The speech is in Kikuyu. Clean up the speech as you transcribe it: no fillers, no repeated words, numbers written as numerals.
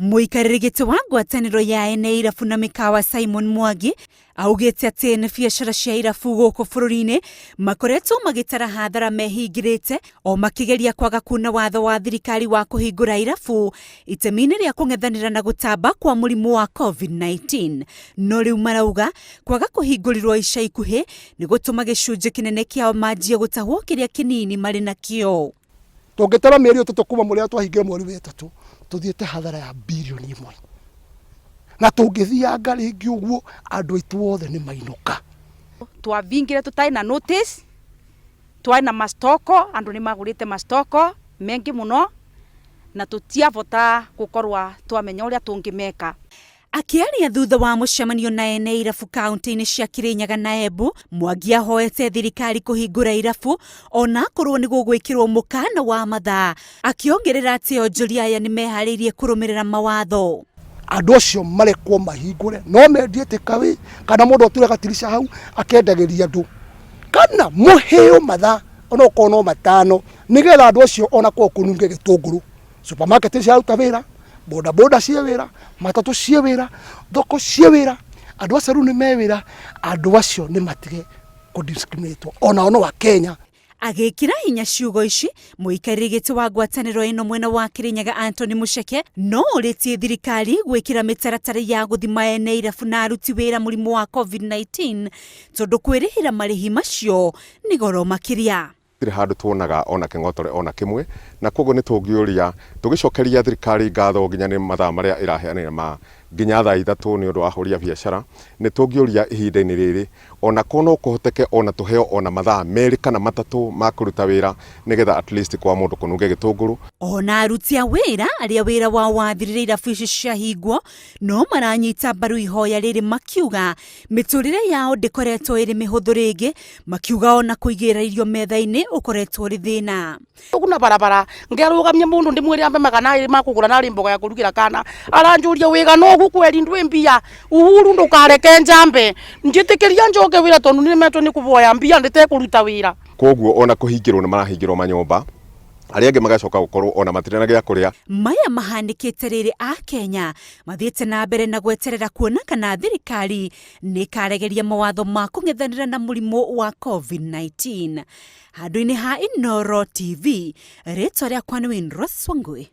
Mũikarĩri gĩtĩ wa ngwatanĩro ya ene irabu na mĩkawa Simon Mwangi augĩte atĩ nĩ biacara cia irabu gũkũ bũrũri-inĩ makoretwo magĩtara hathara mehingĩrĩte o makĩgeria kwaga kuna watho wa thirikari wa kũhingũra irabu itemi-inĩ rĩa kũng'ethanĩra na gũtamba kwa mũrimũ wa COVID-19. No rĩu marauga kwaga kũhingũrirwo ica ikuhĩ nĩ gũtũma gĩcunjĩ kĩnene kĩao manjie gũtahwo kĩrĩa kĩnini marĩ nakĩo. Tũngĩtara mĩeri ĩtatũ kuma mũrĩa twahingire mweri wa ĩtatũ, tũthiĩte hathara ya birioni ĩmwe. Na tũngĩthianga rĩngĩ ũguo, andũ aitũ othe nĩ mainũka. Twavingire tũtarĩ na notice, twarĩ na mastoko, andũ nĩ magũrĩte mastoko mengĩ mũno, na tũtiavota gũkorwa twamenya ũrĩa tũngĩmeka. Akĩaria thutha wa mũcemanio na ene irabu kaunti-inĩ cia Kirinyaga na Embu, Mwangi ahoete thirikari kũhingũra irabu ona akorwo nĩ gũgwĩkĩrwo mũkana wa mathaa, akĩongerera atĩ onjoria aya nĩ meharĩirie kũrũmĩrĩra mawatho. Andũ acio marekwo mahingũre, no mendie takeaway kana mũndũ ature gatirica hau akendagĩria andũ, kana mũheo mathaa ona okorwo no matano, nĩgetha andũ acio ona kwao kũnunge gĩtũngũrũ. Supermarket nĩ ciraruta wĩra, boda boda ciĩ wĩra, matatũ ciĩ wĩra, thoko ciĩ wĩra, andũ a saruni me wĩra, andũ acio nĩ matige kũ discriminate onao no Akenya. Agĩkĩra hinya ciugo ici, mũikarĩri gĩtĩ wa ngwatanĩro ĩno mwena wa Kĩrĩnyaga Anthony Mũceke no orĩtie thirikari gwĩkĩra mĩtaratara ya gũthima ene irabu na aruti wĩra mũrimũ wa COVID-19 tondũ kwĩrĩhĩra marĩhi macio nĩ goro makĩria. Gũtirĩ handũ tuonaga ona kĩng'otore ona kĩmwe, na kwoguo nĩ tũngĩũria tũgĩcokeria thirikari ngatho nginya nĩ mathaa marĩa ĩraheanire ma nginya thaa ithatũ nĩ ũndũ wa ahũri a biacara, nĩ tũngĩũria ihinda-inĩ rĩrĩ ona korwo no kũhoteke ona tũheo ona mathaa merĩ kana matatũ ma kũruta wĩra nĩgetha at least kwa mũndũ kũnunge gĩtũngũrũ. Ona aruti a wĩra arĩa wĩra wao wathirire irabu ici ciahingwo no maranyita mbaru ihoya rĩrĩ makiuga mĩtũrĩre yao ndĩkoretwo ĩrĩ mĩhũthũ rĩngĩ, makiuga ona kũigĩrĩra irio metha-inĩ ũkoretwo ũrĩ thĩna. Kuna barabara ngerugamia mundu ndimwire ambe magana iri ma kugura nari mboga ya kurugira kana aranjuria wigana ugu kweri ndwi mbia Uhuru ndukareke njambe njitikiria njoke wira tondu niremetwo ni kuvoya mbia nditekuruta wira. Kwoguo ona kũhingĩrwo nĩ marahingĩrwo manyũmba, arĩa angĩ magacoka gũkorwo ona matirĩ na gĩa kũrĩa. Maya mahanĩkĩte rĩrĩ Akenya mathiĩte na mbere na gweterera kuona kana thirikari nĩ ĩkaregeria mawatho ma kũng'ethanĩra na mũrimũ wa COVID-19. Handũ-inĩ ha Inooro TV, rĩtwa rĩakwa nĩ Winrose Wangui.